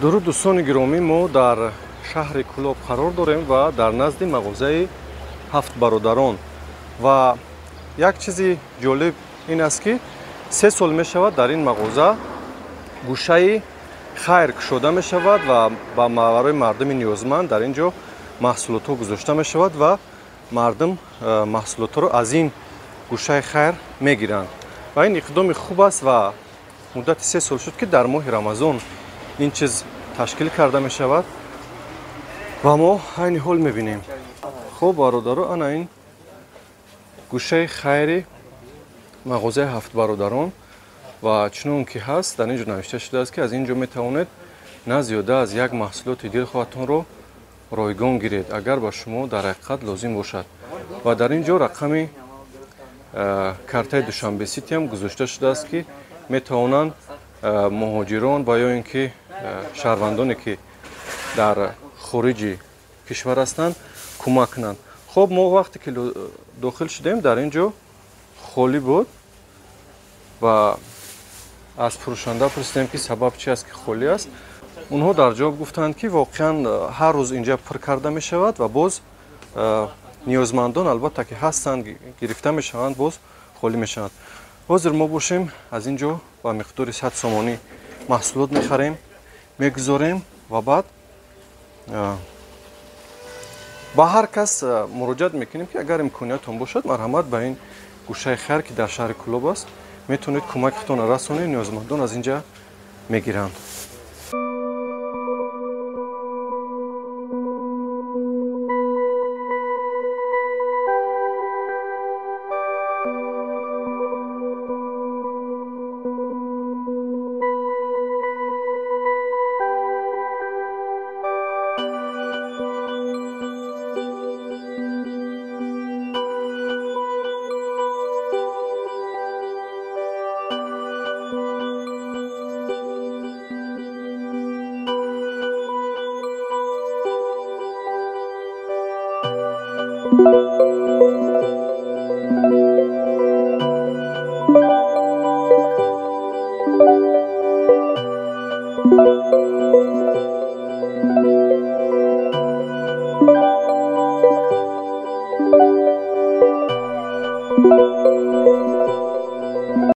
Дуруд, дӯстони гиромӣ, мо дар шаҳри Кӯлоб қарор дорем ва дар назди мағозаи ҳафт бародарон. Ва як чизи ҷолиб ин аст, ки 3 сол мешавад, дар ин мағоза гӯшаи хайр кушода мешавад ва барои мардуми ниёзманд дар ин ҷо маҳсулотҳо гузошта мешавад ва мардум маҳсулотҳоро аз ин гӯшаи хайр мегиранд. Ва ин иқдоми хуб аст ва муддати 3 сол шуд, ки дар моҳи Рамазон ин чиз ташкил карда мешавад ва мо айни ҳол мебинем. Хуб, бародаро, ана ин гӯшаи хайри мағозаи ҳафт бародарон ва чунон ки ҳаст, дар ин ҷо навишта шудааст, ки аз ин ҷо метавонед на зиёда аз як маҳсулоти дилхоҳатонро ройгон гиред, агар ба шумо дар ҳақиқат лозим бошад. Ва дар ин ҷо рақами картаи Душанбе Ситиам гузошта шудааст, ки метавонанд муҳоҷирон ва ё ин ки шаҳрвандоне, ки дар хориҷи кишвар ҳастанд, кӯмак кунанд. Хуб, мо вақте ки дохил шудем, дар ин ҷо холӣ буд ва аз фурӯшанда пурсидем, ки сабаб чи аст, ки холӣ аст. Онҳо дар ҷавоб гуфтанд, ки воқеан ҳар рӯз инҷа пур карда мешавад ва боз ниёзмандон албатта ки ҳастанд, гирифта мешаванд, боз холӣ мешаванд. Ҳозир мо бошем, аз ин ҷо ба миқдори 100 сомонӣ маҳсулот мехарем, мегузорем ва баъд ба ҳар кас муроҷиат мекунем, ки агар имкониятон бошад, марҳамат, ба ин гӯшаи хайр, ки дар шаҳри Кӯлоб аст, метавонед кӯмаки худтонро расонед. Ниёзмандон аз ин ҷа мегиранд.